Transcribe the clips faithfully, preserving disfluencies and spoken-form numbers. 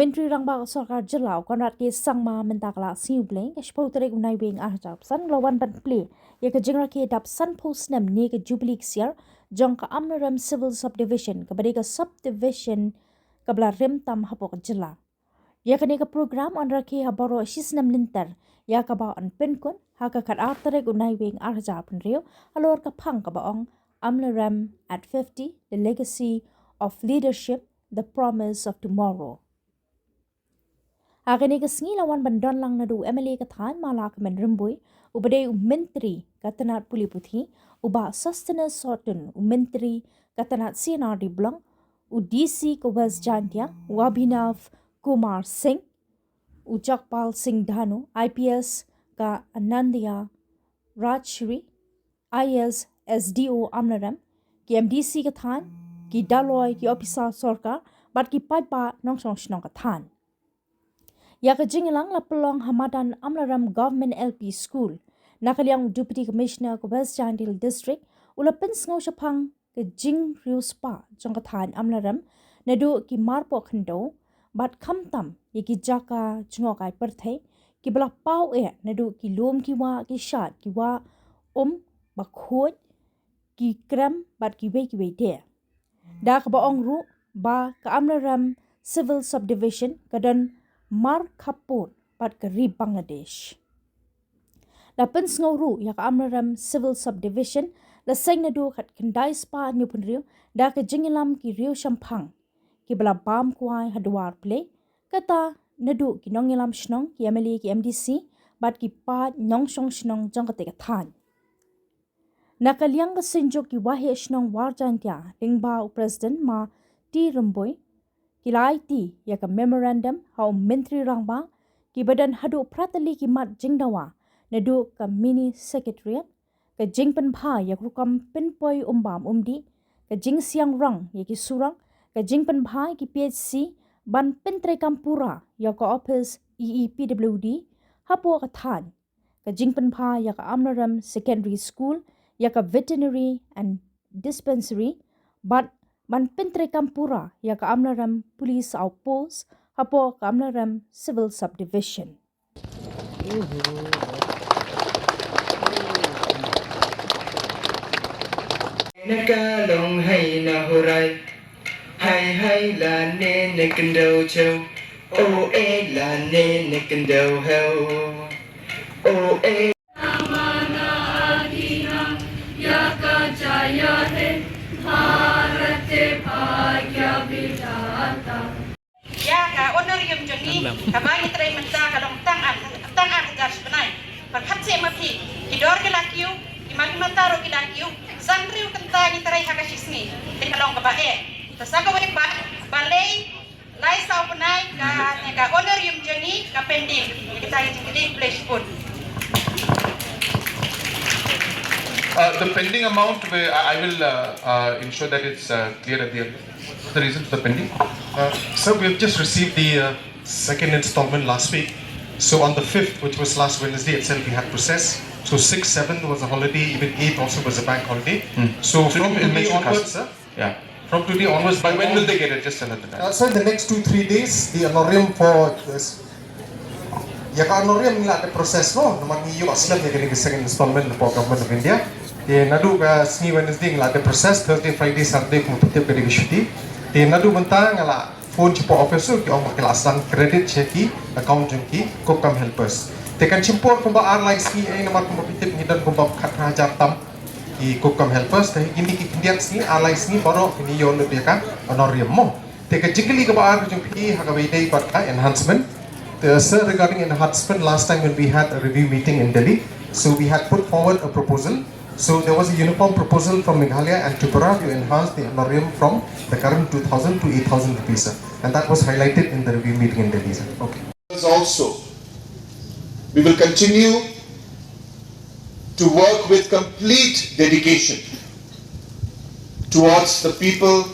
Myntri Rangbah ka Sorkar Jylla u Conrad K Sangma mynta ka la sngew blei ka shiphew tarik u Naiwieng ar hajar arphew san la wan ban plie ïa ka jingrakhe dap sanphew snem ne ka Jubilee ksiar jong ka Amlarem Civil Subdivision kaba dei ka subdivision kaba la rim tam hapoh ka jylla. Ïa kane ka program yn rakhe ha baroh shi snem lynter ïa kaba yn pynkut ha ka khatar tarik u Naiwieng ar hajar arphew hynriew halor ka phang kaba ong Amlarem at fifty, the legacy of leadership, the promise of tomorrow. Ha kane ka sngi la wan ban don lang naduh u M L A ka thaiñ Malakmen Rymbui, uba dei u Myntri ka tnat pule puthi, u Bah Sosthenes Sohtun, u Myntri ka tnat C and R D Block, u D C ka West Jaintia, u Abhinav Kumar Singh, u Jagpal Singh Dhanu, I P S ka Anandia Rajshri, I A S S D O Amlarem, ki M D C ka thaiñ, ki Daloi, ki ophisar sorkar bad ki paidbah nongshong shnong ka thaiñ. Ïa ka jingïalang la pynlong ha madan Amlarem Government L P School. Na ka liang u Deputy Commissioner ka West Jaintia District u la pynsngew shaphang ka jingriewspah jong ka thaiñ Amlarem naduh ki marpoh khyndew bad khamtam ïa ki jaka jngohkai pyrthei kiba la paw eh naduh ki lum ki wah, ki shad ki wah, um, bakhuid, ki krem bad kiwei kiwei de. Da kaba ong ruh ba ka Amlarem Civil Subdivision ka don mar khappud bad ka ri Bangladesh. La pynsngew ruh ïa ka Amlarem Civil Subdivision la seng naduh khatkhyndai spah hynñiewphew hynriew da ka jingïalam ki riewshemphang kiba la bam kwai ha dwar Blei, kata naduh ki nongïalam shnong, ki M L A, ki M D C bad ki paid nongshong shnong jong kata ka thaiñ. Na ka liang ka Synjuk ki Waheh Shnong War Jaintia lyngba u President Ma T Rymbui ki la aiti ïa ka memorandum ha u Myntri Rangbah kiba don haduh phra tylli ki mat jingdawa naduh ka Mini Secretariat, ka jingpynbha ïa ka rukom pynpoi um bam um dih, ka jingsiang rong ïa ki surok, ka jingpynbha ïa ki P H C ban pyntreikam pura ïa ka ophis E E P W D hapoh ka thaiñ, ka jingpynbha ïa ka Amlarem Secondary School, ïa ka Veterinary and Dispensary bad ban pyntreikam pura ïa ka Amlarem Police Outpost hapoh ka Amlarem Civil Subdivision. Na ka long hai na horai, hai hai la ne ne kendo cheu, o e la ne ne kendo heu, o e. Ïa ka honorarium jong ngi kaba ngi trei mynta ka long tang ar tang ar hajar shi bnai. Pyrkhat seh ma phi, ki dor ki la kiew, ki mari mata ruh ki la kiew. San hynriew kynta ngi trei ha ka shi sngi. Te ka long kaba eh. Te sa kawei pat balei lai saw bnai ka ne ka honorarium jong ngi ka pending. Kita ki jingkylli khublei shibun. Uh, the pending amount, we, I I will uh, uh, ensure that it's uh, clear at the end. The reason for the pending. Uh, sir, we have just received the uh, second installment last week. So on the fifth, which was last Wednesday itself, we had processed. So sixth, seventh was a holiday, even eighth also was a bank holiday. So So from you can today mention onwards, Carson, sir. Yeah. From today onwards, by By when all- will they get it? Just another time. Uh, so in the next two, three days, the honorarium for this, ïa ka honorarium ngi la da process noh, namar ngi ïoh slem ïa kane ka second installment na pdeng Government of India. Te naduh ka sngi Wednesday ngi la da process, Thursday, Friday, Saturday kumba phi tip ka dei ka shuti. Te naduh mynta nga la phone sha pdeng office ki ong ba ki la sdang credit sha ki account jong ki cook cum helpers. Te kan shim por kumba ar lai sngi eh namar kumba phi tip ngi don kumba khatphra hajar tam ki cook cum helpers, te kine ki khyndiat sngi, ar lai sngi baroh kin ïoh lut ïa ka honorarium mo. Te ka jingkylli kaba ar ka jong phi ha kaba ïadei bad ka enhancement. Te sir, regarding enhancement, last time when we had a review meeting in Delhi, so we had put forward a proposal. So there was a uniform proposal from Meghalaya and Tripura to enhance the honorarium from the current two thousand to eight thousand rupees, sir. And that was highlighted in the review meeting in Delhi, sir. Okay. Also, we will continue to work with complete dedication towards the people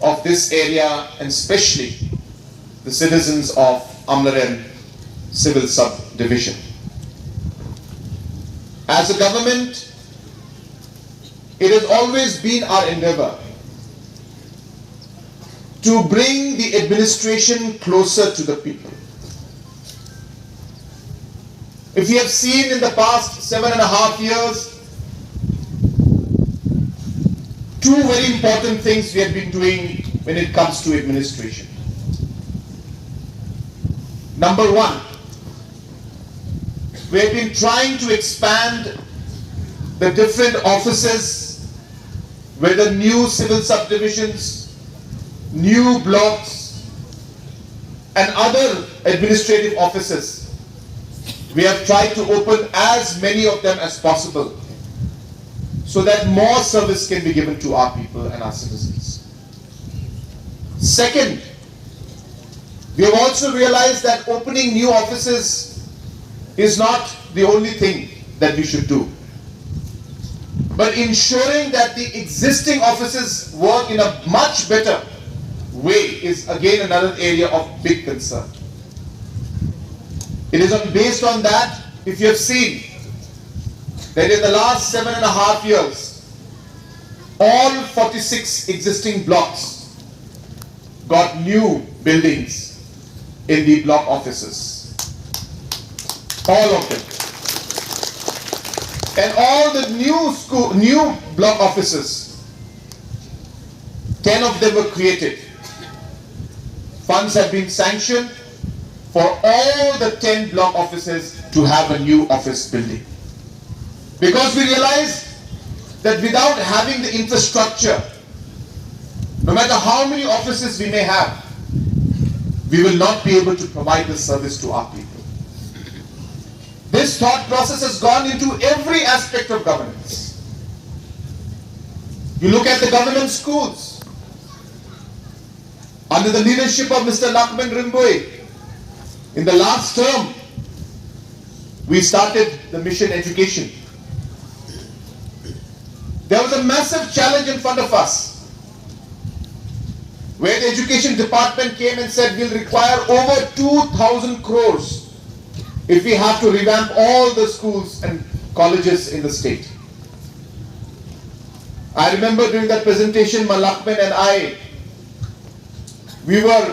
of this area and especially the citizens of Amlarem Civil Subdivision. As a government, it has always been our endeavor to bring the administration closer to the people. If you have seen in the past seven and a half years, two very important things we have been doing when it comes to administration. Number one, we have been trying to expand the different offices, whether new civil subdivisions, new blocks, and other administrative offices. We have tried to open as many of them as possible so that more service can be given to our people and our citizens. Second, we have also realized that opening new offices is not the only thing that we should do, but ensuring that the existing offices work in a much better way is again another area of big concern. It is on, based on that, if you have seen that in the last seven and a half years, all forty-six existing blocks got new buildings in the block offices. All of them. And all the new school, new block offices, ten of them were created. Funds have been sanctioned for all the ten block offices to have a new office building. Because we realized that without having the infrastructure, no matter how many offices we may have, we will not be able to provide the service to our people. This thought process has gone into every aspect of governance. You look at the government schools. Under the leadership of Mister Lahkmen Rymbui, in the last term, we started the mission education. There was a massive challenge in front of us, where the education department came and said, "We'll require over two thousand crores if we have to revamp all the schools and colleges in the state." I remember during that presentation, Ma Lahkmen and I, we were